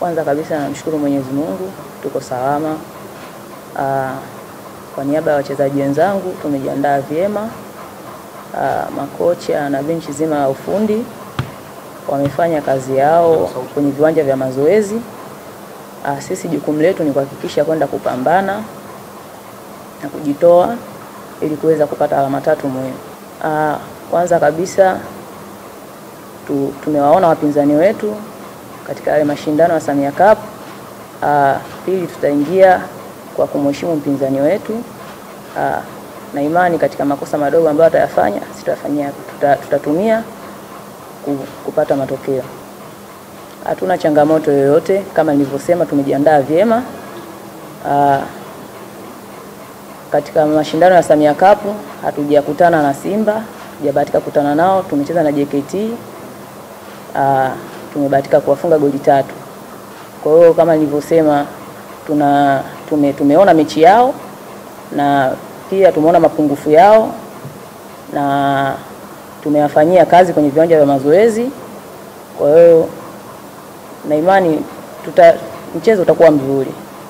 Kwanza kabisa namshukuru Mwenyezi Mungu, tuko salama. Kwa niaba ya wachezaji wenzangu tumejiandaa vyema. Makocha na benchi zima la ufundi wamefanya kazi yao kwenye viwanja vya mazoezi. Sisi jukumu letu ni kuhakikisha kwenda kupambana na kujitoa ili kuweza kupata alama tatu muhimu. Kwanza kabisa tumewaona wapinzani wetu katika yale mashindano ya Samia Cup. Pili, tutaingia kwa kumheshimu mpinzani wetu. Na imani katika makosa madogo ambayo atayafanya sitayafanyia, tutatumia kupata matokeo. Hatuna changamoto yoyote, kama nilivyosema tumejiandaa vyema. Katika mashindano ya Samia Cup hatujakutana na Simba, hatujabahatika kukutana nao, tumecheza na JKT. Tumebahatika kuwafunga goli 3. Kwa hiyo kama nilivyosema tumeona mechi yao na pia tumeona mapungufu yao na tumeyafanyia kazi kwenye viwanja vya mazoezi. Kwa hiyo na imani mchezo utakuwa mzuri.